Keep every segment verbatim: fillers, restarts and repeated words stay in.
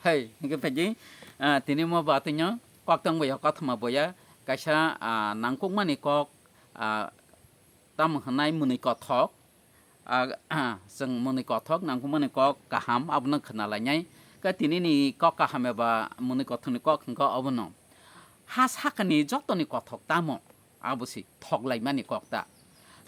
Hai, hingke phaidi, ah, tini mo ba tini koktang boya, kothoma boya, kaisa, ah, nangkukmani kok, ah, tamo hwnai mwnwi kothok, ah, chwng mwnwi kothok, nangkukmani kok kaham, abono khwnalainai. Khe tini ni kok kaham eba mwnwi kothokni kok hwnkhe obono. Ha sakani jotoni kothok tamo? Abo se thoklaimani kok ta.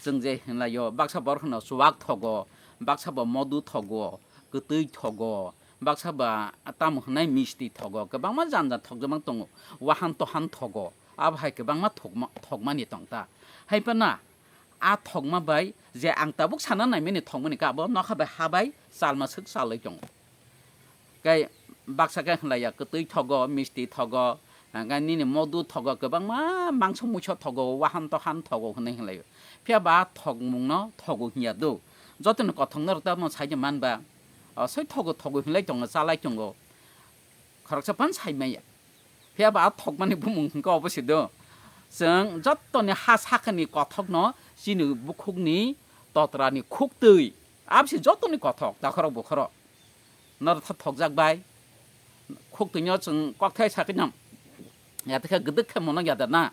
Chwng je hinlaio, baksa borok hwno chuwak thogo, baksa bo modu thogo, kwtwi thogo, baksa ba tamo hwnai misti thogo, kwbangma janja thokjak mang tongo, wahan tohan thogo, abo hai kwbangma thokma-, thokmani tong ta. Hai phano a thokma bai je ang tabuk sana naimani thokmani khe abo nokha bai ha bai chalma swk chalwi tongo. Khe baksa khe hinlaiya, kwtwi thogo, misti thogo, hingkhe nini modu thogo, kwbangma mangso muiso thogo, wahan tohan thogo hwnwi hinlaio. Phiya ba a thokmungno thogo hinya do? Jotoni kothokno rwktamo saidi manba, o, soi thogo thogo hinlai tongo, chalai tongo, khoroksa phano sai maya. Phiya ba a thokmani bumung hwnkhe obo se do. Chwng jotoni ha sakani kothokno chini bukhukni totrani khuktwi, abo se jotoni kothok, takhorok bukhorok. Norok tha thokjak bai. Khuktwino chwng kokthai sakhe nam. Yate khe gdwk khe monok ya da na.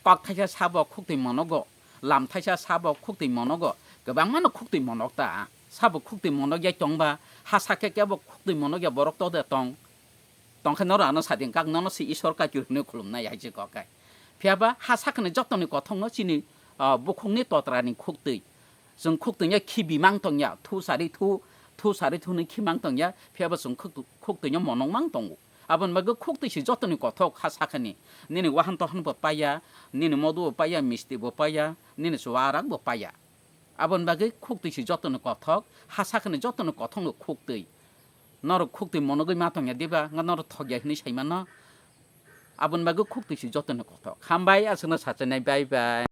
Kokthai khe sabo khuktwi monogo. Lamthaisa sabo khuktwi monogo. Kwbangmano khuktwi monok ta. Sabo khuktwi monok ya tongba. Ha sakhe kebo khuktwi monok ya borok to de tong. Tongkhe norok ano sading kak nono se Isor kaitor hwnwi khulumnai hai se kok kai. Phiya ba ha sakani jotoni kothokno chini, ah, bukhukni totrani khuktwi. Chwng khuktwino khibi mang tongya, thu sari thu, thu sari thu hwnwi khi mang tongya, phiya ba chwng khuktu-, khuktwino monok mang tongo. Aboni bagwi khuktwi se jotoni kothok ha sakani. Nini wahan tohan bo paiya, nini modu bo paiya, misti bo paiya, nini chuwarak bo paiya. Aboni bagwi khuktwi se jotoni kothok, ha sakani jotoni kothokno khuktwi. Norok khuktwi monogwi ma tongya diba? Nga norok thokya hwnwi sai mano. Aboni bagwi khuktwi se jotoni kothok. Hambai, aswkno sachainai, bye bye.